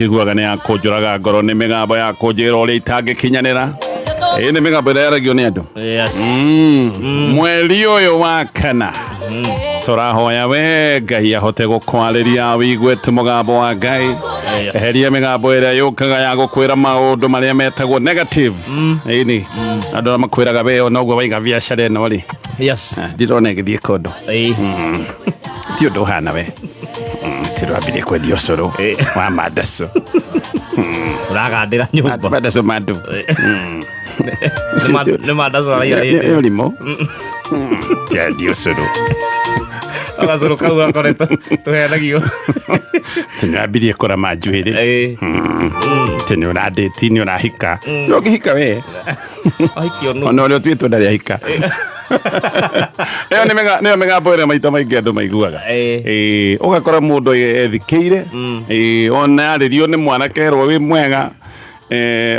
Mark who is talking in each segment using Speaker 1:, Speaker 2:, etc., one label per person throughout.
Speaker 1: Iguaga nĩ ya kũnjũraga ngoro nĩ mĩgambo ya kũnjĩra ũrĩa itangĩkinyanĩra. Ĩĩ nĩ mĩgambo ĩrĩa yaragio nĩ andũ.
Speaker 2: Yes.
Speaker 1: Mweri ũyũ wa kana tũrahoya we Ngai ahote gũkwarĩria wĩigue tu mũgambo wa Ngai.
Speaker 2: Yes.
Speaker 1: Eheria mĩgambo ĩrĩa yũkaga ya gũkwĩra maũndũ marĩa metagwo negative. Ĩni andũ arĩa makwĩraga we ona ũguo waiga biacara ĩno rĩ,
Speaker 2: Yes.
Speaker 1: ndirona ĩgĩthiĩ kũndũ.
Speaker 2: Ĩĩ.
Speaker 1: Ti ũndũ ũhana we. Ti ũndũ wambirie kwendia ũcũrũ wa mandacu.
Speaker 2: Ũragandĩra nyũmba.
Speaker 1: Mandacu ma andũ.
Speaker 2: Nĩ mandacu araiga
Speaker 1: Nĩ
Speaker 2: rĩndĩ.
Speaker 1: ũrimũ. Tiendia ũcũrũ.
Speaker 2: Gacũrũ kau gakoretwo tũheanagio.
Speaker 1: Ti nĩ wambirie kũrama njuĩrĩ.
Speaker 2: Ĩĩ.
Speaker 1: Ti nĩ ũrandĩti nĩ ũrahika. Ndũngĩhika we.
Speaker 2: Ahikio nũ.
Speaker 1: Ona ũrĩa ũtuĩtwo ndarĩ ahika. Ĩyo nĩyo mĩgambo ĩrĩa maita maingĩ andũ maiguaga.
Speaker 2: Ĩĩ.
Speaker 1: Ĩĩ, ũgakora mũndũ ethikĩire. Ĩĩ, ona arĩrio nĩ mwanake erwo wĩ mwega.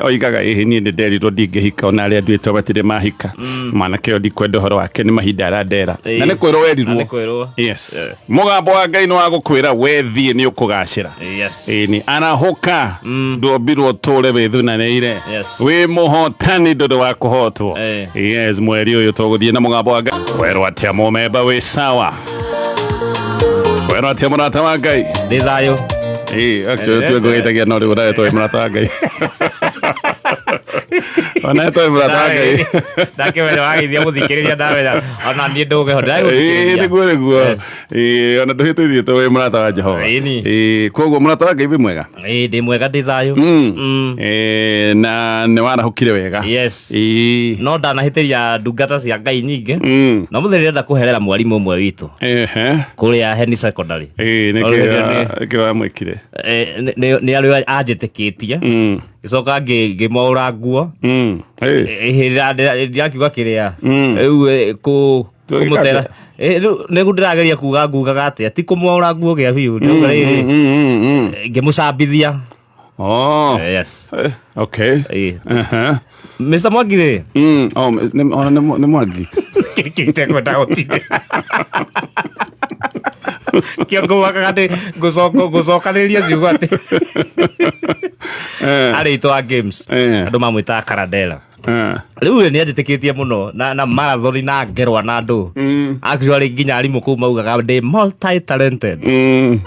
Speaker 1: Oigaga ĩhĩ niĩ nĩ nderirwo ndingĩhika ona arĩa nduĩtwo matirĩ mahika. Mwanake ũyũ ndikwenda ũhoro wake nĩ mahinda arandera. Na nĩ kwĩrwo
Speaker 2: Na
Speaker 1: werirwo.
Speaker 2: nĩ kwĩrwo.
Speaker 1: Yes. Mũgambo wa Ngai nĩ wa gũkwĩra we thiĩ nĩ ũkũgacĩra.
Speaker 2: Yes.
Speaker 1: Ĩni arahũka ndwombirwo ũtũre wĩthunanĩire.
Speaker 2: Yes.
Speaker 1: Wĩ mũhotani ndũrĩ wa kũhotwo. Yes, mweri ũyũ tũgũthiĩ na mũgambo wa Ngai. Werwo atĩa mũmemba wĩ sawa? Werwo atĩa mũrata wa Ngai?
Speaker 2: Ndĩ thayũ.
Speaker 1: Ĩĩ, actually tuwe ngũgeithagia no rĩu ũraetwo wĩ mũrata wa Ngai. Ona etwo wĩ mũrata wa Ngai.
Speaker 2: Ndakĩmenya wageithia mũthikĩrĩria ndamenya ona niĩ ndũge ho
Speaker 1: Ĩĩ,
Speaker 2: ndĩragũthikĩrĩria.
Speaker 1: nĩguo nĩguo.
Speaker 2: Yes.
Speaker 1: Ĩĩ, ona ndũhĩtĩtie wĩ mũrata wa Jehova.
Speaker 2: Ĩni.
Speaker 1: Ĩĩ, koguo mũrata wa Ngai wĩ mwega.
Speaker 2: Ĩĩ, ndĩ mwega ndĩ thayũ.
Speaker 1: Ĩĩ, na nĩ warahũkire wega.
Speaker 2: Yes.
Speaker 1: Ĩĩ.
Speaker 2: No ndanahĩtĩria ndungata cia Ngai nyingĩ. Na mũthenya ndĩrenda kũherera mwarimũ ũmwe witũ
Speaker 1: Ehe.
Speaker 2: kũrĩa Heni Secondary.
Speaker 1: Ĩĩ, nĩkĩ
Speaker 2: Already
Speaker 1: nĩkĩ wamwĩkire?
Speaker 2: Nĩ arĩ anjĩtĩkĩtie. Ngĩcoka ngĩmwaũra nguo.
Speaker 1: Ĩĩ.
Speaker 2: Hĩndĩ ndirakiuga kĩrĩa. Rĩu
Speaker 1: Tũgĩka
Speaker 2: kũmũtera.
Speaker 1: atĩa?
Speaker 2: Rĩu nĩguo ndĩrageria kuga ngugaga atĩa ti kũmwaũra nguo gĩa biũ. Ndĩrauga rĩrĩ ngĩmũcambithia.
Speaker 1: Oh.
Speaker 2: Yes.
Speaker 1: Okay.
Speaker 2: Ĩĩ.
Speaker 1: Ehe.
Speaker 2: Mr. Mwangi rĩ.
Speaker 1: Oh, ona nĩ Mwangi.
Speaker 2: Kĩtekwenda gũtinde. Kĩongo wakaga atĩ ngũcokanĩrĩria ciugo atĩ arĩ itũ wa games. Andũ mamwĩtaga Karadela. Rĩu rĩ nĩ anjĩtĩkĩtie mũno na marathon na ngerwa na andũ. Actually nginya arimũ kũu maugaga ndĩ multi talented.
Speaker 1: Nĩ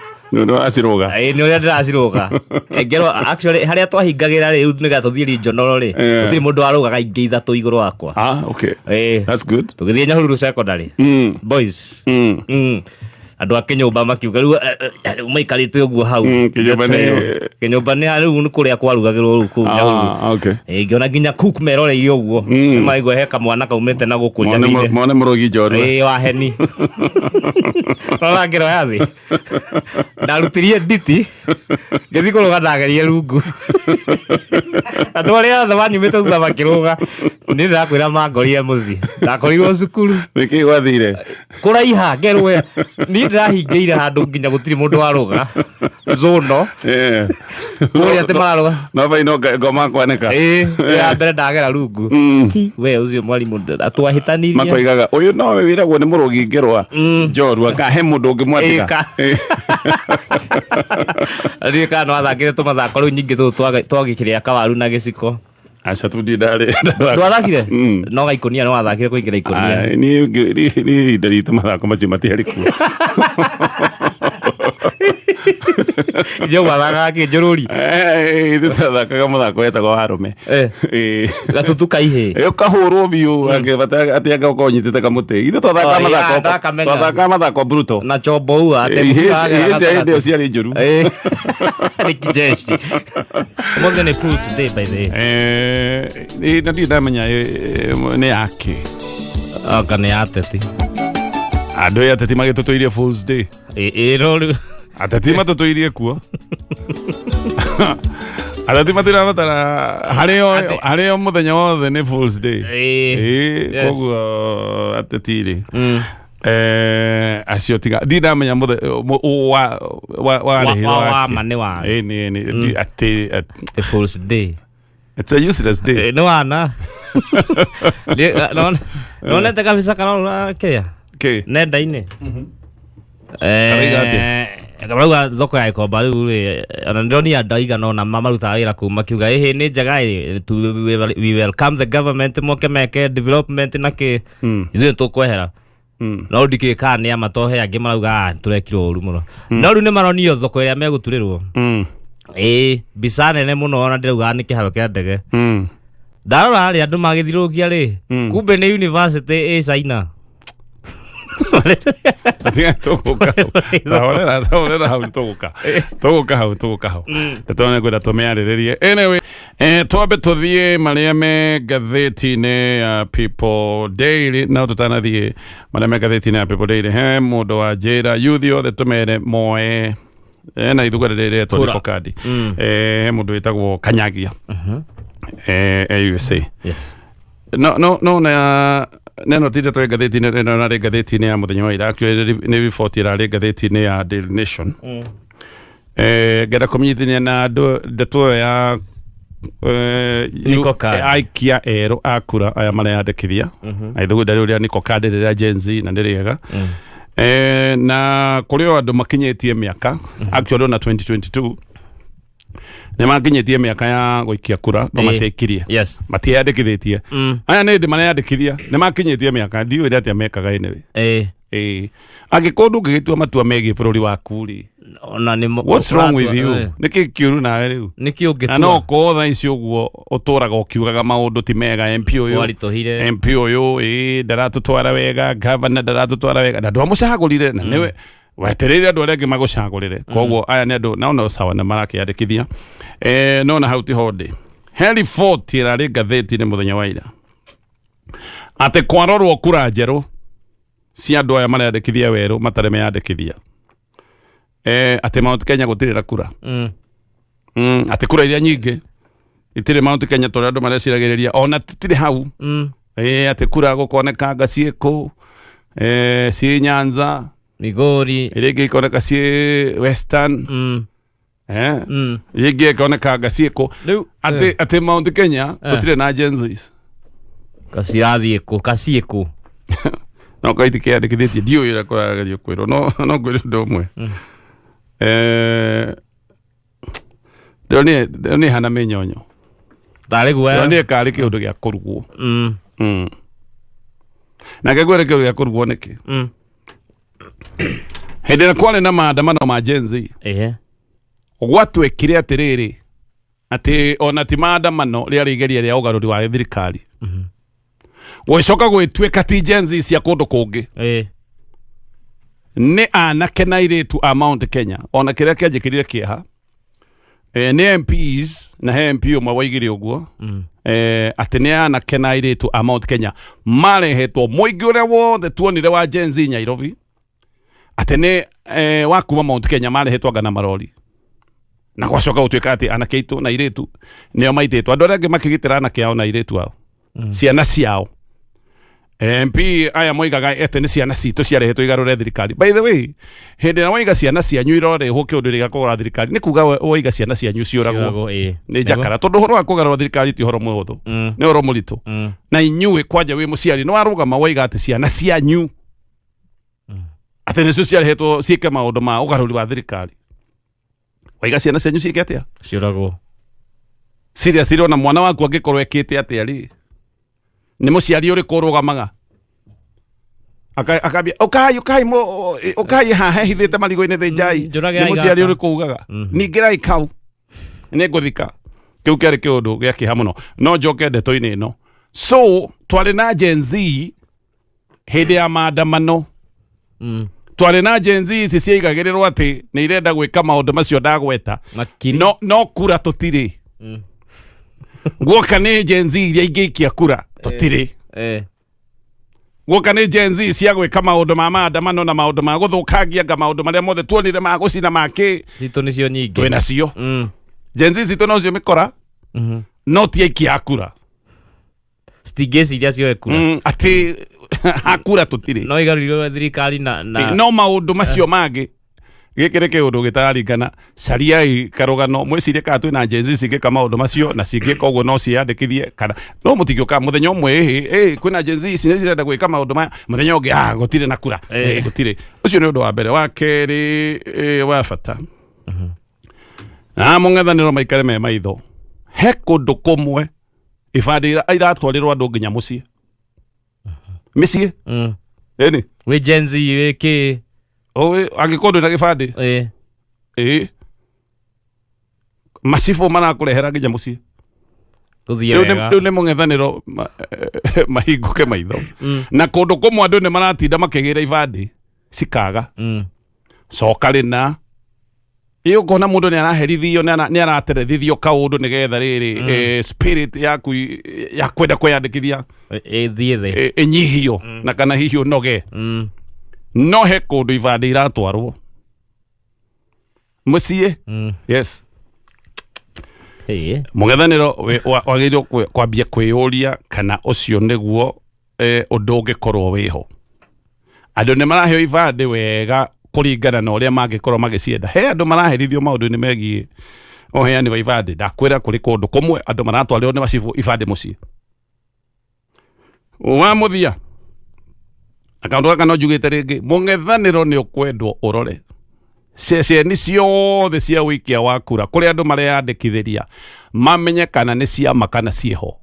Speaker 1: ũndũ wa cirũga.
Speaker 2: Ĩĩ nĩ ũrĩa ndĩracirũga. Ngerwa actually harĩa twahingagĩra rĩ rĩu nĩgetha tũthiĩ regional rĩ gũtirĩ mũndũ warũgaga ingĩ ithatũ igũrũ wakwa.
Speaker 1: Ah, okay.
Speaker 2: Ĩĩ.
Speaker 1: That's good.
Speaker 2: Tũgĩthiĩ Nyahururu secondary. Boys. Andũ a kĩnyũmba makiuga rĩu rĩu maikarĩte ũguo hau.
Speaker 1: Kĩnyũmba nĩ-
Speaker 2: Kĩnyũmba nĩ rĩu nĩ kũrĩa kwarugagĩrwo rĩu kũu Nyahururu.
Speaker 1: Ah, okay.
Speaker 2: Ĩĩ, ngĩona nginya cook meroreire ũguo. Nĩmaigua he kamwana kaumĩte na gũkũ
Speaker 1: Mone
Speaker 2: njathi-inĩ.
Speaker 1: mone mũrũgi njorua.
Speaker 2: Ĩĩ wa heni. Rora ngero ya thĩ. Ndarutirie nditi ngĩthiĩ kũrũga ndagerie rungu. Andũ arĩa othe manyumĩte thutha makĩrũga. Niĩ ndĩrakwĩra mangorire mũciĩ. Ndakorirwo cukuru.
Speaker 1: Nĩkĩ gwathire?
Speaker 2: Kũraiha ngerwo niĩ ndĩrahingĩire handũ nginya gũtirĩ mũndũ warũga. Zũno. Kũrĩa atĩ mararũga.
Speaker 1: No bai no ngoma kwanĩka.
Speaker 2: Ĩĩ, ya mbere ndagera rungu. Hi, we ũcio mwarimũ twahĩtanirie.
Speaker 1: Makoigaga ũyũ nowe wĩragwo nĩ mũrũgi ngerwa njorua kahe mũndũ ũngĩ mwandĩka.
Speaker 2: Ĩka. Ndiũĩ kana nĩwathakire tũmathako rĩu nyingĩ tũtũ twagĩkĩrĩa kawaru na gĩciko.
Speaker 1: Aca tu ndirĩ ndarĩ.
Speaker 2: Ndwathakire? No gaikũnia nĩwathakire kũingĩra ikũnia.
Speaker 1: Ai, niĩ ihinda ritũ mathako macio matiarĩ kuo.
Speaker 2: Ithuĩ gwathakaga kĩ njũrũri?
Speaker 1: Ithuĩ twathakaga mũthako wetagwo wa arũme.
Speaker 2: Gatutu ka ihĩĩ.
Speaker 1: Ũkahũrwo biũ atĩ anga ũkorwo ũnyitĩte kamũtĩ. Ithuĩ twathakaga
Speaker 2: Oh, yeah,
Speaker 1: mathako
Speaker 2: ndakamenya.
Speaker 1: twathakaga mathako brutal.
Speaker 2: Na chombo ua, atĩ
Speaker 1: Ihĩĩ
Speaker 2: mũbira wagera
Speaker 1: ihĩĩ cia hĩndĩ ĩyo
Speaker 2: gatagatĩ.
Speaker 1: ciarĩ njũru.
Speaker 2: Nĩ kijeshi. Ũmũthĩ nĩ Fool's Day by the way.
Speaker 1: Na ndirĩ ndamenya nĩ yake.
Speaker 2: Anga nĩ ya ateti.
Speaker 1: Andũ aya ateti magĩtũtũirie Fool's Day.
Speaker 2: Ĩ no rĩu.
Speaker 1: Ateti matũtũirie kuo. Ateti matirabatara harĩo harĩo mũthenya wothe nĩ Fool's Day.
Speaker 2: Ĩ.
Speaker 1: Ĩ, koguo ateti rĩ. Acio tiga ndirĩ ndamenya warĩhĩrwo
Speaker 2: Wa ma nĩ wa.
Speaker 1: Ĩ, nĩ atĩ
Speaker 2: The Fool's Day.
Speaker 1: It's a useless day.
Speaker 2: Nĩ wana. Nonete kabisa karora kĩrĩa?
Speaker 1: Kĩ?
Speaker 2: Nenda-inĩ.
Speaker 1: Karauga atĩa?
Speaker 2: Marauga thoko ya Gikomba rĩu rĩ, ona ndĩronire andũ aigana ũna marutaga wĩra kũu makiuga ĩhĩ nĩ njega ĩ, we welcome the government moke meke development na kĩ, ithuĩ nĩ tũkwehera. No ndikĩũĩ kana nĩ ama tondũ he angĩ marauga "Ah, tũrekirwo ũru mũno." No rĩu nĩ maronio thoko ĩrĩa megũturĩrwo. Ĩĩ, mbica nene mũno, ona ndĩrauga nĩ kĩharo kĩa ndege. Ndarora rĩ, andũ magĩthiũrũrũkia rĩ, kumbe nĩ university ĩ China.
Speaker 1: Tiga tũgũka hau. Tahorera, tahorera hau, tũgũka tũgũka hau, tũgũka hau. Ndeto nĩ ngwenda tũmĩarĩrĩrie. Anyway, twambe tũthiĩ marĩa me ngathĩti-inĩ ya People Daily. No tũtanathiĩ marĩa me ngathĩti-inĩ ya People Daily, he mũndũ wa njĩra youth othe tũmere moe ena ithuga rĩrĩ rĩretwo
Speaker 2: Kura.
Speaker 1: niko kandi. He mũndũ wĩtagwo Kanyagia e USA. No no no na neno ti ndeto ĩ ngathĩti-inĩ ĩno, narĩ ngathĩti-inĩ ya mũthenya wa ira. Actually nĩ riboti ĩrarĩ ngathĩti-inĩ ya Daily Nation. Ngenda kũmenyithania na andũ ndeto ĩyo ya
Speaker 2: Niko card.
Speaker 1: Aikia erũ a kura aya mareyandĩkithia na ithugunda rĩu rĩa niko card rĩrĩa Gen Z, na nĩ rĩega. Na kũrĩ o andũ makinyĩtie mĩaka, actually ona 2022 nĩ makinyĩtie mĩaka ya gũikia kura, no matiaikirie, matiĩyandĩkithĩtie. Aya nĩ ndĩ mareyandĩkithia, nĩ makinyĩtie mĩaka, ndiũĩ atĩa mekaga anyway. Ĩĩ, angĩkorwo ndũngĩgĩtua matua megiĩ bũrũri waku rĩ,
Speaker 2: Ona nĩ
Speaker 1: what's wrong with you?
Speaker 2: Eh.
Speaker 1: Nĩkĩ kĩũru nawe rĩu?
Speaker 2: Nĩkĩ
Speaker 1: Na no
Speaker 2: ũngĩtua?
Speaker 1: korwo thaa ici ũguo ũtũraga ũkiugaga maũndũ ti mega, MP ũyũ,
Speaker 2: Kwaritũhire.
Speaker 1: MP ũyũ ĩĩ ndaratũtwara wega, gavana ndaratũtwara wega, na ndwamũcagũrire na nĩwe wetereire andũ arĩa angĩ magũcagũrĩre. Koguo aya nĩ andũ nao no sawa, nĩ marakĩandĩkithia. No na hau tiho ndĩ. He riboti ĩrarĩ ngathĩti-inĩ mũthenya wa ira atĩ kwarorwo kura njerũ cia andũ aya mareyandĩkithia werũ matarĩ meyandĩkithia, atĩ Mount Kenya gũtirĩ na kura. Atĩ kura iria nyingĩ itirĩ Mount Kenya tondũ andũ mareciragĩrĩria ona tũtirĩ hau. Atĩ kura gũkonekanga ciĩkũ, ciĩ Nyanza,
Speaker 2: Migori.
Speaker 1: Iria ingĩ ikoneka ciĩ Western, iria ingĩ ikonekanga ciĩkũ.
Speaker 2: Rĩu
Speaker 1: Atĩ Mount Kenya tũtirĩ na Gen Zs.
Speaker 2: Kacirathiĩ kũ, kaciĩ kũ?
Speaker 1: No kaiti kĩandĩkithĩtie, ndiũĩ ũrĩa kũragerio kwĩrwo, no ngwĩre ũndũ ũmwe. Ndĩronire hana mĩnyonyo.
Speaker 2: Tarĩ guoya.
Speaker 1: Ndĩronire karĩ kĩũndũ gĩa kũrugwo. Nake ngwĩre kĩũndũ gĩa kũrugwo nĩkĩ. Hĩndĩ ĩrĩa kwarĩ na maandamano ma Gen Z, gwatuĩkire atĩrĩrĩ, atĩ ona ti maandamano, rĩarĩ igeria rĩa ũgarũri wa thirikari. Gũgĩcoka gwĩtuĩka ti Gen Z cia kũndũ kũngĩ, nĩ anake na airĩtu a Mount Kenya. Ona kĩrĩa kĩanjĩkĩrire kĩeha, nĩ MPs, na he MP ũmwe waigire ũguo, atĩ nĩ anake na airĩtu a Mount Kenya marehetwo. Mũingĩ ũrĩa wothe tuonire wa Gen Z Nairobi, atĩ nĩ wa kuma Mount Kenya, marehetwo anga na marori, na gwacoka gũtuĩka atĩ anake aitũ na airĩtu nĩo maitĩtwo, andũ arĩa angĩ makĩgitĩra anake ao na airĩtu ao, ciana ciao. MP aya moigaga atĩ nĩ ciana citũ ciarehetwo igarũre thirikari. By the way, hĩndĩ ĩrĩa waiga ciana cianyu irorehwo kĩũndũ gĩa kũgũra thirikari, nĩ kuga waiga ciana cianyu ciũragwo.
Speaker 2: Ciũragwo, ĩĩ.
Speaker 1: Nĩ njakara, tondũ ũhoro wa kũgarũra thirikari ti ũhoro mũhũthũ, nĩ ũhoro mũritũ. Na inyuĩ kwanja wĩ mũciari nĩ warũgama waiga atĩ ciana cianyu atĩ nĩcio ciarehetwo ciĩke maũndũ ma ũgarũri wa thirikari, waiga ciana cianyu ciĩke atĩa?
Speaker 2: Ciũragwo.
Speaker 1: Serious, ona mwana waku angĩkorwo ekĩte atĩa rĩ, nĩ mũciari ũrĩkũ ũrũgamaga akambia ũkai, ũkai, ũkai haha hithĩte marigũ-inĩ, thĩnjai?
Speaker 2: Njũragei
Speaker 1: Nĩ mũciari
Speaker 2: gaka.
Speaker 1: ũrĩkũ ugaga ningĩrai kau nĩ ngũthika? Kĩu kĩarĩ kĩũndũ gĩa kĩeha mũno. No njoke ndeto-inĩ ĩno. So twarĩ na Gen Z hĩndĩ ya maandamano. Twarĩ na Gen Z ici ciaigagĩrĩrwo atĩ nĩ irenda gwĩka maũndũ macio ndagweta.
Speaker 2: Makiri.
Speaker 1: No kura tũtirĩ. Guoka nĩ Gen Z iria ingĩikia kura tũtirĩ. Guoka nĩ Gen Z cia gwĩka maũndũ ma maandamano na maũndũ ma gũthũkangia nga, maũndũ marĩa mothe tuonire ma gũcina makĩ,
Speaker 2: Citũ nĩcio nyingĩ.
Speaker 1: Twĩ nacio. Gen Z citũ nocio mĩkora, no ti aikia a kura.
Speaker 2: Citingĩciria cioe kura.
Speaker 1: Atĩ hakura tũtirĩ.
Speaker 2: No igarũrirwo thirikari na
Speaker 1: No maũndũ macio mangĩ. Gĩkĩ nĩ kĩũndũ gĩtararingana. Cariai karũgano, mwĩcirie kana twĩna Gen Z cingĩka maũndũ macio na cingĩka ũguo no ciĩyandĩkithie, kana no mũtingĩũka mũthenya ũmwe ĩhĩ ĩ kwĩna Gen Z ici nĩ cirenda gwĩka maũndũ maya, mũthenya ũngĩ ah gũtirĩ na kura. Gũtirĩ. Ũcio nĩ ũndũ wa mbere. Wa kerĩ, wa bata, na mũng'ethanĩro maikare me maitho, he kũndũ kũmwe ibandĩ iratwarĩrwo andũ nginya mũciĩ, mĩciĩ. Ĩni.
Speaker 2: Wĩ Gen Z, wĩ kĩ?
Speaker 1: Angĩkorwo ndwĩ na gĩbandĩ, ĩĩ, macibũ marakũrehera nginya mũciĩ.
Speaker 2: Tũthiĩ
Speaker 1: Rĩu
Speaker 2: wega.
Speaker 1: Rĩu nĩ mũng'ethanĩro mahingũke maitho. Na kũndũ kũmwe andũ nĩ maratinda makĩgĩra ibandĩ cikaga. Coka rĩna ĩ ũkona mũndũ nĩ araherithio, nĩ araterethithio kaũndũ nĩgetha rĩrĩ spirit yaku ya kwenda kwĩyandĩkithia
Speaker 2: Ĩthiĩ thĩ.
Speaker 1: Ĩnyihio na kana hihi ũnoge. No he kũndũ ibandĩ iratwarwo mũciĩ. Yes. Mũng'ethanĩro wagĩrĩirwo kwambia kwĩyũria kana ũcio nĩguo ũndũ ũngĩkorwo wĩho. Andũ nĩ maraheo ibandĩ wega kũringana na ũrĩa mangĩkorwo magĩcienda. He andũ maraherithio maũndũ-inĩ megiĩ ũheani wa ibandĩ. Ndakwĩra kũrĩ kũndũ kũmwe andũ maratwarĩrwo nĩ macibũ ibandĩ mũciĩ. Wa mũthia, na kaũndũ gaka no njugĩte rĩngĩ, mũng'ethanĩro nĩ ũkwendwo ũrore ceceni ciothe cia ũikia wa kura kũrĩa andũ mareyandĩkithĩria, mamenye kana nĩ ciama kana ciĩho.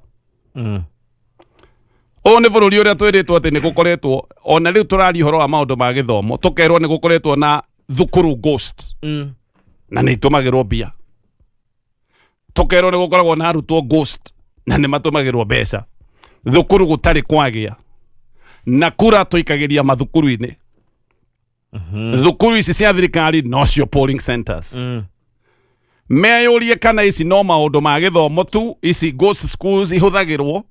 Speaker 1: Ũyũ nĩ bũrũri ũrĩa twĩrĩtwo atĩ nĩ gũkoretwo, ona rĩu tũraria ũhoro wa maũndũ ma gĩthomo, tũkerwo nĩ gũkoretwo na thukuru ghost na nĩ itũmagĩrwo mbia, tũkerwo nĩ gũkoragwo na arutwo ghost na nĩ matũmagĩrwo mbeca, thukuru gũtarĩ kwagĩa na kura tũikagĩria mathukuru-inĩ. Thukuru ici cia thirikari nocio polling centers. Meyũrie kana ici no maũndũ ma gĩthomo tu ici ghost schools ihũthagĩrwo,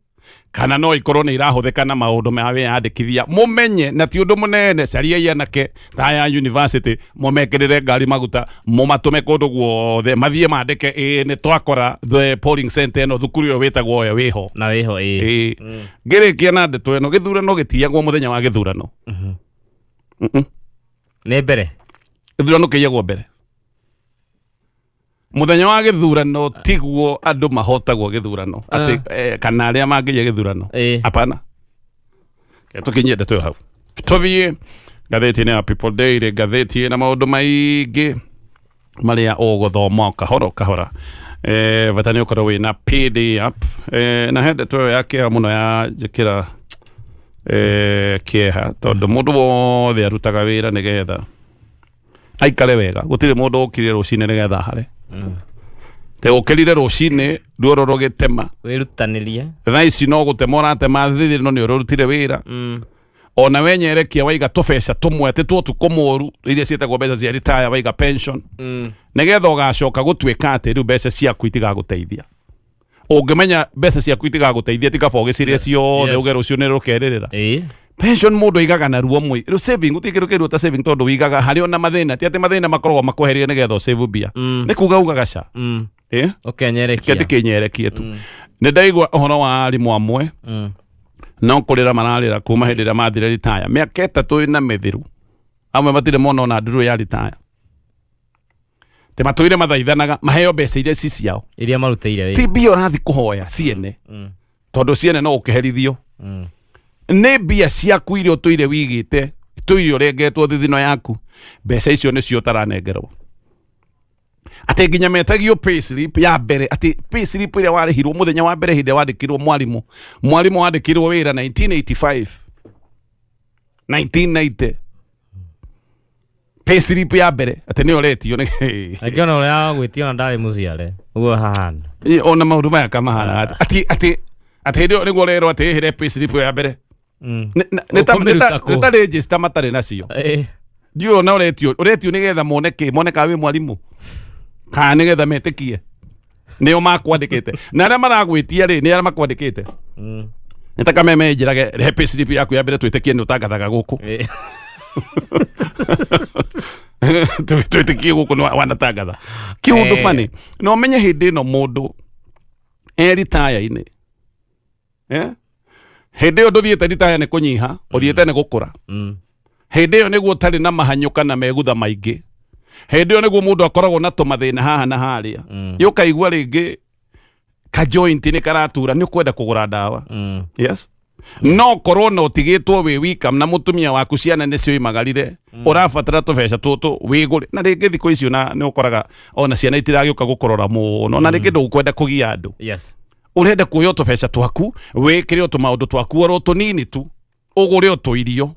Speaker 1: kana no ikorwo nĩ irahũthĩka na maũndũ ma wĩyandĩkithia. Mũmenye na ti ũndũ mũnene, cariai anake ta ya university, mũmekĩrĩre ngari maguta, mũmatũme kũndũ guothe mathiĩ mandĩke ĩĩ nĩ twakora the polling center ĩno, thukuru ĩyo wĩtagwo ũyũ wĩho.
Speaker 2: Na wĩho, ĩĩ.
Speaker 1: Ĩĩ. Ngĩrĩkia na ndeto ĩno, gĩthurano gĩtiyagwo mũthenya wa gĩthurano.
Speaker 2: Nĩ mbere.
Speaker 1: Gĩthurano kĩiyagwo mbere. Mũthenya wa gĩthurano tiguo andũ mahotagwo gĩthurano atĩ kana arĩa mangĩiya gĩthurano. Hapana. Reke tũkinyie ndeto ĩyo hau, tũthiĩ ngathĩti-inĩ ya People Daily, ngathĩti ĩna maũndũ maingĩ marĩa ũgũthoma o kahora o kahora. Bata nĩ ũkorwo wĩna PD app. Na he ndeto ĩyo ya kĩeha mũno ya njĩkĩra kĩeha, tondũ mũndũ wothe arutaga wĩra nĩgetha aikare wega. Gũtirĩ mũndũ ũkire rũcinĩ nĩgetha ahare. Te ũkĩrire rũcinĩ ruoro rũgĩtema.
Speaker 2: Wĩrutanĩrie.
Speaker 1: Thaa ici no gũtema ũratema thithino, nĩ ũrũrutire wĩra. Ona wenyerekia waiga tũbeca tũmwe atĩ tuo tukũ mũru iria ciĩtagwo mbeca cia retire, waiga pension, nĩgetha ũgacoka gũtuĩka atĩ rĩu mbeca ciaku itigagũteithia. Ũngĩmenya mbeca ciaku itigagũteithia, ti kaba ũgĩcirĩe ciothe, uge rũciũ nĩ rũkerĩrĩra. Pension mũndũ aigaga na ruo mwĩ rĩu. Saving, gũtirĩ kĩndũ kĩruo ta saving, tondũ ũigaga harĩ ona mathĩna. Ti atĩ mathĩna makoragwo makwehereire nĩgetha ũsave mbia, nĩ kuga ugaga ca.
Speaker 2: Ũkenyerekia.
Speaker 1: Kĩndĩ kĩnyerekie tu. Nĩ ndaigua ũhoro wa arimũ amwe no kũrĩra mararĩra kuma hĩndĩ ĩrĩa mathire ritaya, mĩaka 3 ĩna mĩthiru. Amwe matirĩ mona ona ndurũ ya ritaya, te matũire mathaithanaga maheo mbeca iria ci ciao
Speaker 2: iria marutĩire
Speaker 1: Ti
Speaker 2: wĩra.
Speaker 1: mbia ũrathi kũhoya ciene, tondũ ciene no ũkĩherithio. Nĩ mbia ciaku iria ũtũire wigĩte, tũire ũrengetwo thithino yaku, mbeca icio nĩcio ũtaranengerwo, atĩ nginya metagio payslip ya mbere, atĩ payslip ĩrĩa warĩhirwo mũthenya wa mbere hĩndĩ ĩrĩa wandĩkirwo mwarimũ. Mwarimũ wandĩkirwo wĩra 1985, 1990, payslip ya mbere atĩ nĩyo ũretio nĩ
Speaker 2: Angĩona ũrĩa wagwĩtio na ndarĩ mũciare ũguo hahana.
Speaker 1: Ĩ, ona maũndũ maya kamahana atĩ atĩ hĩndĩ ĩyo nĩguo ũrerwo atĩ ĩhĩre payslip ya mbere.
Speaker 2: Ũkũmĩruta kũ?
Speaker 1: Nĩ ta register matarĩ nacio. Ndiũĩ ona ũretio nĩgetha mone kĩ, mone kana wĩ mwarimũ kana nĩgetha metĩkie nĩo makwandĩkĩte, na arĩa maragwĩtia rĩ, nĩ arĩa makwandĩkĩte. Nĩ ta kameme njĩrage, rehe payslip yaku ya mbere twĩtĩkie nĩ ũtangathaga gũkũ. Twĩtĩkie gũkũ nĩ wanatangatha kĩũndũ. Bani na ũmenye hĩndĩ ĩno mũndũ e ritaya-inĩ, eh? Hĩndĩ ĩyo ndũthiĩte ritaya nĩ kũnyiha, ũthiĩte nĩ gũkũra. Hĩndĩ ĩyo nĩguo ũtarĩ na mahanyũka na megutha maingĩ. Hĩndĩ ĩyo nĩguo mũndũ akoragwo na tũmathĩna haha na harĩa. Ũkaigua rĩngĩ ka joint nĩ karatura, nĩ ũkwenda kũgũra ndawa. Yes, no korwo na ũtigĩtwo wĩ wika na mũtumia waku, ciana nĩ cioimagarire, ũrabatara tũbeca tũtũ wĩgũre. Na rĩngĩ thikũ icio na nĩ ũkoraga ona ciana itiragĩũka gũkũrora mũno, na rĩngĩ ndũkwenda kũgia andũ. Ũrenda kuoya tũbeca twaku, wĩkĩre o tũmaũndũ twaku oro tũnini tu, ũgũre o tũirio,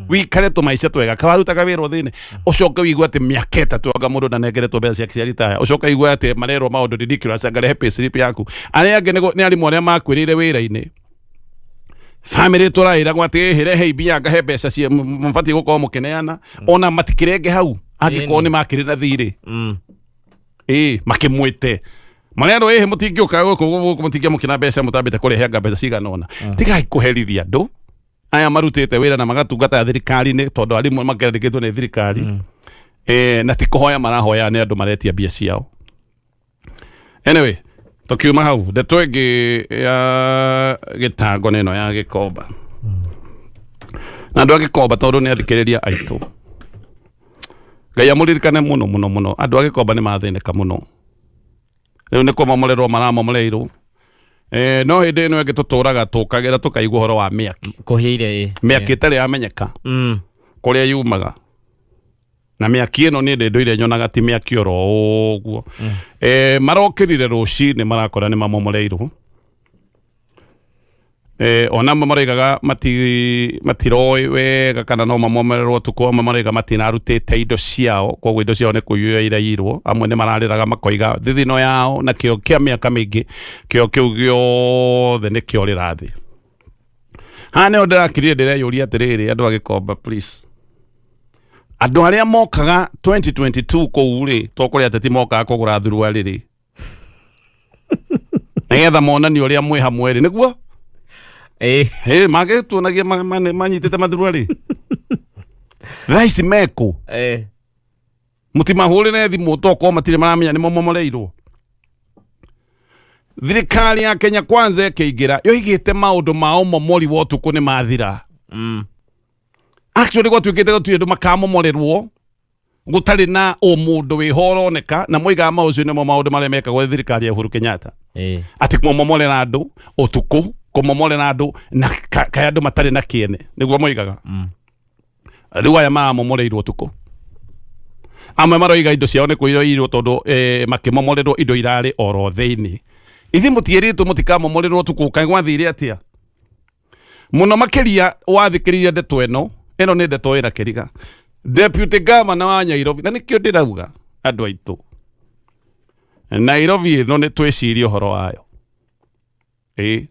Speaker 1: wikare tũmaica twega kawarutaga wĩra ũthĩni. Ũcoke wĩigue atĩ mĩaka 3 anga mũndũ ndanengeretwo mbeca ciake cia ritaya. Ũcoke wĩigue atĩ marerwo maũndũ ridiculous, anga rehe payslip yaku. Arĩa angĩ nĩ arimũ arĩa makuĩrĩire wĩra-inĩ, bamĩrĩ tũraĩragwo atĩ ĩhĩ, rehei mbia, ngahe mbeca cia mũbatiĩ gũkorwo mũkĩneana, ona matikĩrenge hau angĩkorwo nĩ makĩrĩ na thirĩ. Ĩĩ, makĩmwĩte marerwo ĩhĩ, mũtingĩũka gũkũ gũkũ, mũtingĩamũkĩra mbeca mũtambĩte kũrehe mbeca cigana ũna. Tigai kũherithia andũ aya marutĩte wĩra na magatungata thirikari-inĩ, tondũ arimũ makĩandĩkĩtwo nĩ thirikari. Na ti kũhoya marahoya, nĩ andũ maretia mbia ciao. Anyway, tukiuma hau, ndeto ĩngĩ ya gĩtango nĩ ĩno ya Gĩkomba na andũ a Gĩkomba, tondũ nĩ athikĩrĩria aitũ. Ngai amũririkane mũno mũno mũno. Andũ a Gĩkomba nĩ mathĩnĩka mũno rĩu nĩ kũmomorerwo maramomoreirwo. No hĩndĩ ĩno ĩngĩ tũtũraga tũkagĩra tũkaigua ũhoro wa mĩaki.
Speaker 2: Kũhĩire ĩ.
Speaker 1: Mĩaki ĩtarĩ yamenyeka kũrĩa yumaga, na mĩaki ĩno niĩ ndĩ ndũire nyonaga ti mĩaki oro ũguo. Marokĩrire rũcinĩ marakora nĩ mamomoreirwo. Ona amwe maroigaga matiroĩ wega kana no mamomorerwo ũtukũ. Amwe maroiga matinarutĩte indo ciao, koguo indo ciao nĩ kũiywo iraiyirwo. Amwe nĩ mararĩraga makoiga thithino yao na kĩo kĩa mĩaka mĩingĩ, kĩo kĩu gĩothe nĩ kĩorĩra thĩ. Haha nĩho ndĩrakirire ndĩreyũria atĩrĩrĩ, andũ a Gĩkomba, please, andũ arĩa mokaga 2022 kũu rĩ, to kũrĩa ateti mokaga kũgũra thuruarĩ rĩ, nĩgetha monanie ũrĩa mwĩ hamwe rĩ, nĩguo
Speaker 2: Ĩ.
Speaker 1: Ĩ, magĩtuonagia manyitĩte mathuruarĩ, thaa ici mekũ? Mũtimahũrĩre thimũ tokorwo matirĩ maramenya nĩ mamomoreirwo. Thirikari ya Kenya Kwanza ĩkĩingĩra yoigĩte maũndũ ma ũmomori wa ũtukũ nĩ mathira. Actually, gwatuĩkĩte gũtirĩ andũ makamomorerwo gũtarĩ na ũmũndũ wĩho ũroneka, na moigaga maũcio nĩmo maũndũ marĩa mekagwo nĩ thirikari ya Uhuru Kenyatta, atĩ kũmomorera andũ ũtukũ, kũmomorera andũ na kaĩ andũ matarĩ na kĩene, nĩguo moigaga. Rĩu aya maramomoreirwo ũtukũ, amwe maroiga indo ciao nĩ kũiywo, tondũ makĩmomorerwo indo irarĩ oro thĩinĩ. Ithuĩ mũtiĩrĩtwo mũtikamomorerwo ũtukũ? Kaĩ gwathire atĩa? Mũno makĩria wathikĩrĩria ndeto ĩno, ĩno nĩ ndeto ĩna kĩriga. Deputy Governor wa Nairobi, na nĩkĩo ndĩrauga andũ aitũ, Nairobi ĩno nĩ twĩcirie ũhoro wayo. Ĩ,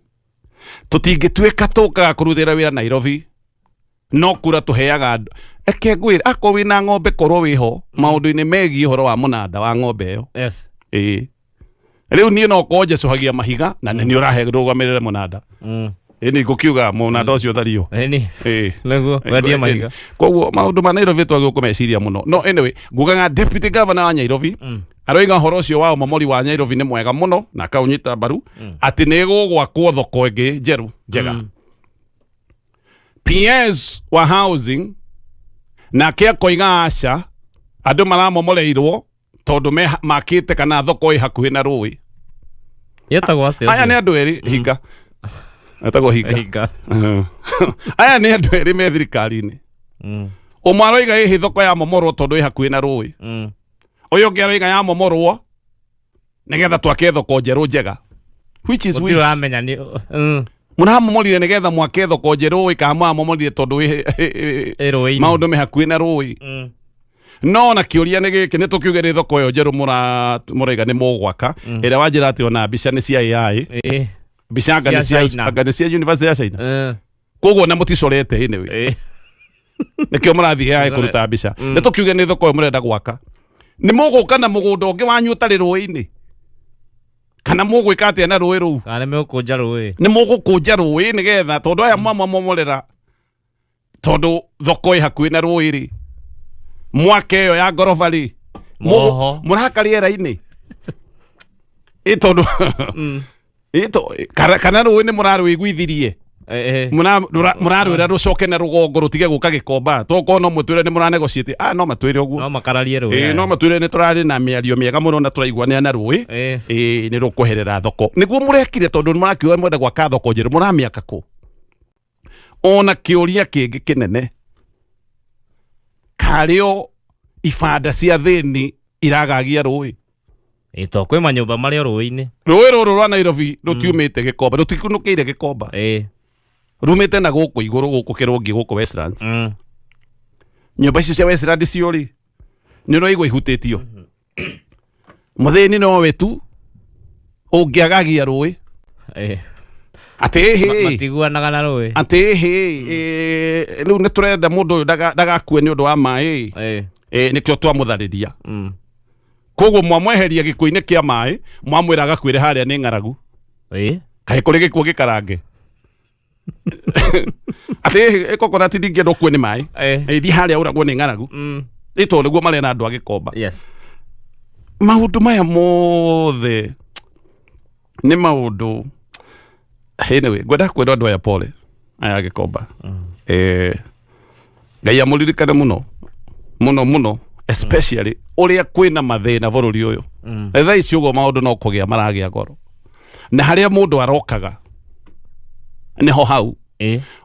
Speaker 1: tũtingĩtuĩka tũkaga kũrutĩra wĩra Nairobi, no kura tũheaga andũ. Eke ngwĩre, akorwo wĩna ng'ombe, korwo wĩho maũndũ-inĩ megiĩ ũhoro wa mũnanda wa ng'ombe ĩyo. Ĩĩ, rĩu niĩ no korwo njecũhagia mahiga na nĩ ũrahe rũgamĩrĩre mũnanda. Ĩ, nĩ ngũkiuga mũnanda ũcio ũthario.
Speaker 2: Ĩni.
Speaker 1: Ĩĩ.
Speaker 2: Nĩguo wendie mahiga.
Speaker 1: Koguo maũndũ ma Nairobi twagĩrĩirwo kũmeciria mũno. No anyway, ngugaga deputy governor wa Nairobi aroiga ũhoro ũcio wa ũmomori wa Nairobi nĩ mwega mũno na akaũnyita mbaru, atĩ nĩ gũgwakwo thoko ĩngĩ njerũ njega. PS wa housing nake akoiga aca, andũ maramomoreirwo tondũ makĩte kana thoko ĩ hakuhĩ na rũĩ.
Speaker 2: Yetagwo atĩa?
Speaker 1: Aya nĩ andũ erĩ hinga, etagwo hinga.
Speaker 2: Hinga.
Speaker 1: Aya nĩ andũ erĩ me thirikari-inĩ. Ũmwe aroiga ĩhĩ thoko ya momorwo tondũ ĩ hakuhĩ na rũĩ. Ũyũ ũngĩ aroiga ya momorwo nĩgetha twake thoko njerũ njega. Which is
Speaker 2: Gũtirĩ
Speaker 1: which?
Speaker 2: ũramenya nĩ.
Speaker 1: Mũramomorire nĩgetha mwake thoko njerũ ĩ, kana mũramomorire tondũ
Speaker 2: Ĩ rũĩ-inĩ?
Speaker 1: Maũndũ me hakuhĩ na rũĩ. No na kĩũria nĩ gĩkĩ, nĩ tũkiuge nĩ thoko ĩyo njerũ mũraiga nĩ mũgwaka, ĩrĩa wanjĩra atĩ ona mbica nĩ cia AI, mbica anga nĩ
Speaker 2: Cia
Speaker 1: cia
Speaker 2: China.
Speaker 1: anga nĩ cia university ya China. Koguo na mũticorete anyway, nĩkĩo mũrathiĩ AI kũruta mbica. Nĩ tũkiuge nĩ thoko ĩyo mũrenda gwaka, nĩ mũgũka na mũgũnda ũngĩ wanyu ũtarĩ rũĩ-inĩ, kana mũgwĩka atĩa na rũĩ rũu?
Speaker 2: Kana nĩ megũkũnja rũĩ?
Speaker 1: Nĩ mũgũkũnja rũĩ nĩgetha, tondũ aya mwamamomorera tondũ thoko ĩ hakuhĩ na rũĩ rĩ, mwaka ĩyo ya ngoroba rĩ,
Speaker 2: Moho.
Speaker 1: Mũraka rĩera-inĩ ĩ, tondũ ĩ, kana rũĩ nĩ mũrarwĩiguithirie.
Speaker 2: Eh, eh.
Speaker 1: Mũrarwĩra rũcoke na rũgongo rũtige gũka Gĩkomba, tokorwo no mũtwĩre nĩ mũranegotiate, ah, no matwĩre ũguo.
Speaker 2: No makararie rũĩ.
Speaker 1: Ĩĩ, no matwĩre nĩ tũrarĩ na mĩario mĩega mũno na tũraiguanĩra na rũĩ. Ĩĩ, nĩ rũkweherera thoko nĩguo mũrekire, tondũ nĩ mũrakiuga mwenda gwaka thoko njerũ, mũramĩaka kũ? Ona kĩũria kĩngĩ kĩnene, karĩo ibanda cia thĩni iragagia rũĩ?
Speaker 2: Ĩ, to kwĩ manyũmba marĩ o rũĩ-inĩ.
Speaker 1: Rũĩ rũrũ rwa Nairobi rũtiumĩte Gĩkomba, rũtikunũkĩire Gĩkomba. Rumĩte na gũkũ igũrũ, gũkũ kĩrũngi, gũkũ Westlands. Nyũmba icio cia Westlands cio rĩ, nĩ ũraigua ihutĩtio? Mũthĩni nowe tu ũngĩagagia rũĩ. Atĩ ĩhĩ
Speaker 2: Matiguanaga na rũĩ.
Speaker 1: Atĩ ĩhĩ, rĩu nĩ tũrenda mũndũ ũyũ ndagakue nĩ ũndũ wa maĩ. Nĩkĩo twamũtharĩria. Koguo mwamweheria gĩkuũ-inĩ kĩa maĩ, mwamwĩra agakuĩre harĩa nĩ ng'aragu. Kaĩ kũrĩ gĩkuũ gĩkarange atĩ coconut ndingĩenda ũkue nĩ maĩ? Thiĩ harĩa ũragwo nĩ ng'aragu. Ĩ tondũ nĩguo marena andũ a Gĩkomba. Maũndũ maya mothe nĩ maũndũ, anyway, ngwenda kwĩra andũ aya pole, aya a Gĩkomba. Ngai amũririkane mũno mũno mũno, especially ũrĩa kwĩna mathĩna bũrũri ũyũ. Thaa ici ũguo maũndũ no kũgĩa maragĩa goro, na harĩa mũndũ arokaga nĩho hau.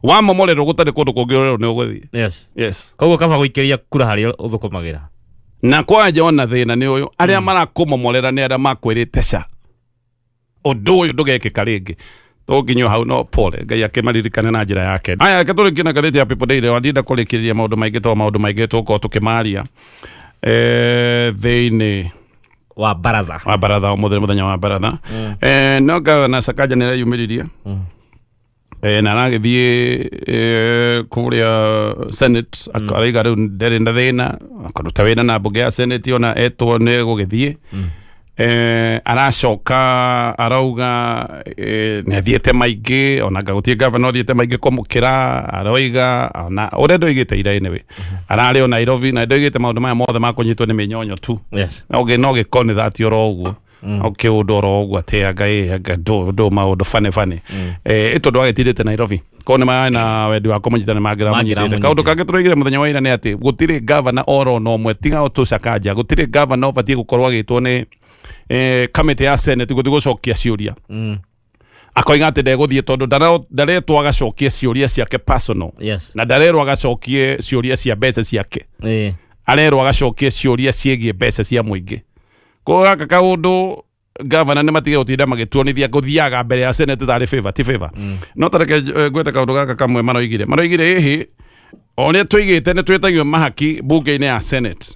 Speaker 1: Wamomorerwo gũtarĩ kũndũ kũngĩ ũrerwo nĩ ũgũthiĩ. Yes.
Speaker 2: Koguo kaba gũikĩria kura harĩa ũthũkũmagĩra.
Speaker 1: Na kwanja ona thĩna nĩ ũyũ, arĩa marakũmomorera nĩ arĩa makwĩrĩte ca ũndũ ũyũ ndũgekĩka rĩngĩ. Tũnginyio hau, no pole, Ngai akĩmaririkane na njĩra yake. Aya, reke tũrĩkie na ngathĩti ya People Daily. Wandienda kũrĩkĩrĩria maũndũ maingĩ, tondũ maũndũ maingĩ tũgũkorwo tũkĩmaria thĩinĩ
Speaker 2: wa baratha.
Speaker 1: Wa baratha. Ũmũthĩ nĩ mũthenya wa baratha. No gavana Sakaja nĩ areyumĩririe na aragĩthiĩ kũrĩa Senate. Araiga rĩu ndarĩ na thĩna akũruta wĩra na mbunge ya Senate, ona etwo nĩ gũgĩthiĩ. Aracoka arauga nĩ athiĩte maingĩ, ona anga gũtirĩ gavana ũthiĩte maingĩ kũmũkĩra. Aroiga ona ũrĩa ndoigĩte ira, anyway, ararĩ o Nairobi na ndoigĩte maũndũ maya mothe ma kũnyitwo nĩ mĩnyonyo tu. No no gĩko nĩ thati oro ũguo, o kĩũndũ oro ũguo, atĩ anga ĩ anga ndũ maũndũ bane bane, ĩ tondũ agĩtindĩte Nairobi, korwo nĩ marĩ na wendi wa kũmũnyita nĩ mangĩramũnyitĩte. Kaũndũ kangĩ tũroigire mũthenya wa ira nĩ atĩ gũtirĩ gavana oro na ũmwe, tiga o tu Sakaja, gũtirĩ gavana ũbatiĩ gũkorwo agĩtwo nĩ kamĩtĩ ya Senate gũthiĩ gũcokia ciũria akoiga atĩ ndegũthiĩ, tondũ ndaretwo agacokie ciũria ciake personal na ndarerwo agacokie ciũria cia mbeca ciake. Arerwo agacokie ciũria ciĩgiĩ mbeca cia mũingĩ. Koguo gaka kaũndũ, gavana nĩ matige gũtinda magĩtuonithia gũthiaga mbere ya Senate tarĩ favor, ti favor. No tareke ngwete kaũndũ gaka kamwe maroigire. Maroigire ĩhĩ, o ũrĩa tũigĩte nĩ twĩtagio mahaki bunge-inĩ ya Senate,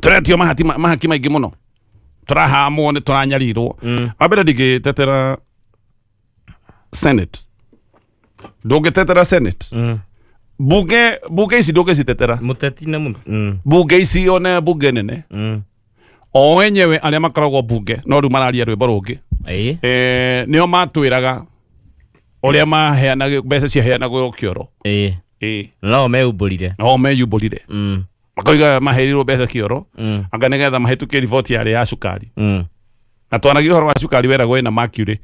Speaker 1: tũretio mahati, mahaki maingĩ mũno, tũrahamwo, nĩ tũranyarirwo. Wa mbere, ndingĩtetera Senate, ndũngĩtetera Senate. Bunge ici ndũngĩcitetera.
Speaker 2: Mũteti na
Speaker 1: Bunge ici, one bunge nene, o enyewe arĩa makoragwo bunge no rĩu mararia rwĩmbo rũngĩ. Nĩo matwĩraga ũrĩa maheanaga mbeca ciaheanagwo kĩoro.
Speaker 2: No meumbũrire.
Speaker 1: No meyumbũrire. Makoiga maheirwo mbeca kĩoro anga nĩgetha mahĩtũkie riboti yarĩ ya cukari. Na twanagia ũhoro wa cukari weragwo ĩna mercury,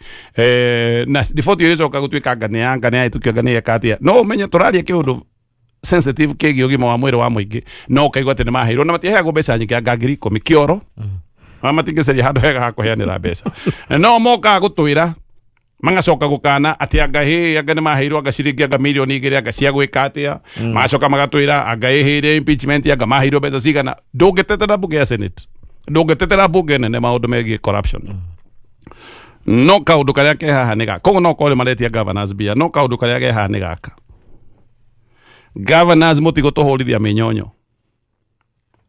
Speaker 1: na riboti ĩyo ĩgĩcoka gũtuĩka anga nĩ anga nĩ yahĩtũkio, anga nĩ yeka atĩa. No ũmenye tũraria kĩũndũ sensitive kĩgiĩ ũgima wa mwĩrĩ wa mũingĩ, no ũkaigua atĩ nĩ maheirwo, na matiaheagwo mbeca nyingĩ, anga 10,000 kĩoro. Na matingĩcaria handũ hega ha kũheanĩra mbeca, no mokaga gũtwĩra, magacoka gũkana atĩ anga hĩ, anga nĩ maheirwo anga ciringi anga mirioni 2 anga cia gwĩka atĩa. Magacoka magatwĩra anga ĩhĩire impeachment, anga maheirwo mbeca cigana. Ndũngĩtetera mbunge ya Senate, ndũngĩtetera mbunge nene maũndũ megiĩ corruption. No kaũndũ karĩa ke haha nĩ gaka, koguo no korwo nĩ maretia governors mbia, no kaũndũ karĩa ke haha nĩ gaka: governors, mũtigũtũhũrithia mĩnyonyo.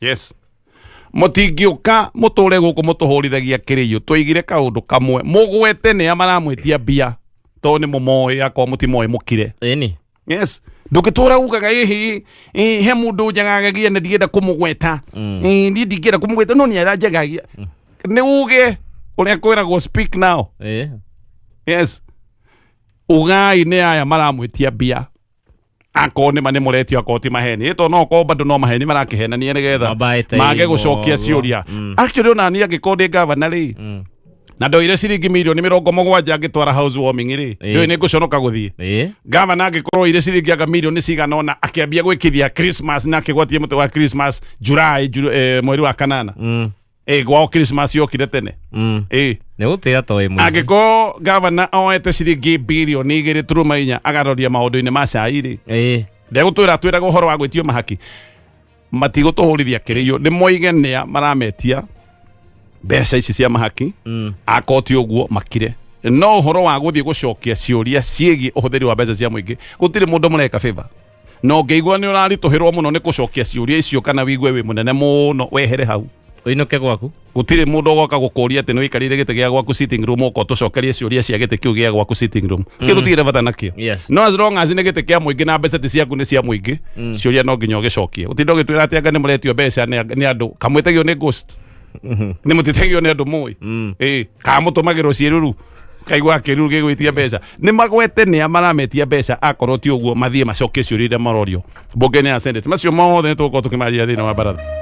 Speaker 1: Yes, mũtingĩũka mũtũre gũkũ mũtũhũrithagia kĩrĩiũ. Tũigire kaũndũ kamwe, mũgwete nĩa maramwĩtia mbia, tondũ nĩ mũmoĩ. Akorwo mũtimoĩ, mũkire. Yes, ndũngĩtũra ugaga ĩhĩ ĩ, he mũndũ njagagagia na ndingĩenda kũmũgweta. Ĩ, niĩ ndingĩenda kũmũgweta no nĩ aranjagagia. Nĩ uge ũrĩa kwĩragwo, "Speak now." Yes, ugai nĩ aya maramwĩtia mbia, akorwo nĩ ma nĩ mũretio, akorwo ti maheni. Ĩ tondũ no okorwo bado no maheni marakĩhenania nĩgetha
Speaker 2: Mabaĩte
Speaker 1: mage
Speaker 2: irima
Speaker 1: gũcokia
Speaker 2: ũguo.
Speaker 1: ciũria. Actually, ona niĩ angĩkorwo ndĩ gavana rĩ, Na ndoire ciringi mirioni 70 ngĩtwara house warming rĩ,
Speaker 2: Ĩĩ.
Speaker 1: ndũĩ nĩ ngũconoka gũthiĩ. Gavana angĩkorwo oire ciringi anga mirioni cigana ũna akĩambia gwĩkithia Christmas na akĩgwatia mũtĩ wa Christmas July, mweri wa kanana. Gwao Christmas yokire tene.
Speaker 2: Nĩ gũtĩra to ĩ mũici.
Speaker 1: Angĩkorwo gavana oete ciringi birioni 2.4 agaroria maũndũ-inĩ ma cai rĩ, ndegũtwĩra twĩraga ũhoro wa gwĩtio mahaki, matigũtũhũrithia kĩrĩio, nĩ moige nĩa marametia mbeca ici cia mahaki. Akoti ũguo makire, no ũhoro wa gũthiĩ gũcokia ciũria ciĩgiĩ ũhũthĩri wa mbeca cia mũingĩ, gũtirĩ mũndũ mũreka favor. Na ũngĩigua nĩ ũraritũhĩrwo mũno nĩ gũcokia ciũria icio kana wigue wĩ mũnene mũno, wehere hau.
Speaker 2: Ũinũke gwaku.
Speaker 1: Gũtirĩ mũndũ ũgoka gũkũria atĩ nĩ wĩikarĩire gĩtĩ gĩa gwaku sitting room, ũka ũtũcokerie ciũria cia gĩtĩ kĩu gĩa gwaku sitting room, kĩ tũtigire bata nakĩo. No as long as nĩ gĩtĩ kĩa mũingĩ na mbeca ti ciaku, nĩ cia mũingĩ, ciũria no nginya ũgĩcokie. Ũtinde ũgĩtwĩra atĩ anga nĩ mũretio mbeca nĩ andũ kamwĩtagio nĩ ghost, nĩ mũtĩtagio nĩ andũ mũĩ, ĩĩ, kana mũtũmagĩrwo ciĩruru, kaigua kĩruru gĩgwĩtia mbeca. Nĩ magwete nĩa marametia mbeca, akorwo ti ũguo mathiĩ macokie ciũria iria marorio mbunge-inĩ ya Senate. Macio mothe nĩ tũgũkorwo tũkĩmaria thĩinĩ wa baratha.